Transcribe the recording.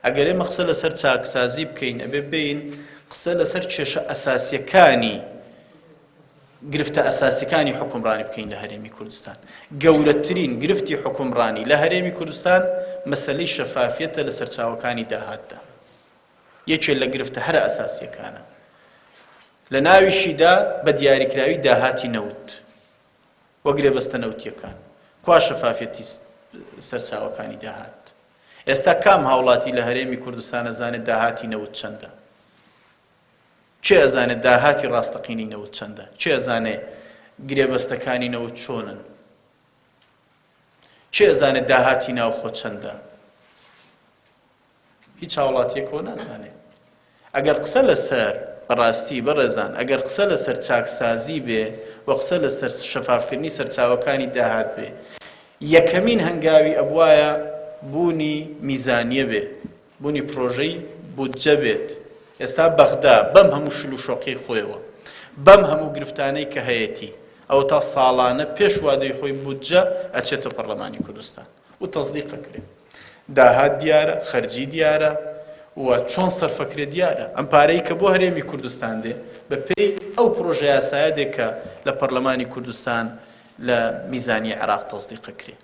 ئەگەر ئێمە قسە لەسەر چاکسازی بکەین ئەبێ بێین قسە لەسەر کێشە ئەساسیەکانی گرفتە ئەساسیەکانی حکومڕانی بکەین لە هەرێمی کوردستان. گەورەترین گرفتی حکومڕانی لە هەرێمی کوردستان مەسەلەی شەفافیەتە لە سەرچاوەکانی داهاتدا. یەکێ لە گرفتە هەرە ئەساسیەکانە. لە ناویشیدا بە دیاریکراوی داهاتی نەوت و گرێبەستە نەوتیەکان. کوا شەفافیەتی سەرچاوەکانی داهات؟ ئێستا کام هاوڵاتی لە هەرێمی کوردستان ئەزانێت داهاتی نەوت چەندە؟ کێ ئەزانێت داهاتی ڕاستەقینەی نەوت چەندە؟ کێ ئەزانێ گرێبەستەکانی نەوت چۆنن؟ کێ ئەزانێت داهاتی ناوخۆ چەندە؟ هیچ هاوڵاتیەکەوە نازانێ. ئەگەر قسە لەسەر بەڕاستی بەڕێزان ئەگەر قسە لەسەر چاکسازی بێ و قسە لەسەر شەفافکردنی سەرچاوەکانی داهات بێ یەکەمین هەنگاوی ئەبوایە بوونی میزانیە بێ بوونی پرۆژەی بودجە بێت، ئێستا بەغدا بەم هەموو شل و شۆقیەی خۆیەوە، بەم هەموو گرفتانەی کە هەیەتی، ئەوەتا ساڵانە پێش وادەی خۆی بودجە ئەچێتە پەڕلەمانی کوردستان و تەسدیق ئەکرێ. داهات دیارە، خەرجی دیارە و چۆن سەرفەکرێ دیارە. ئەم پارەی کە بۆ هەرێمی کوردستان دێ، بە پێی ئەو پرۆژە یاسایە دێ کە لە پەڕلەمانی کوردستان لە میزانیە عێراق تەسدیق ئەکرێ.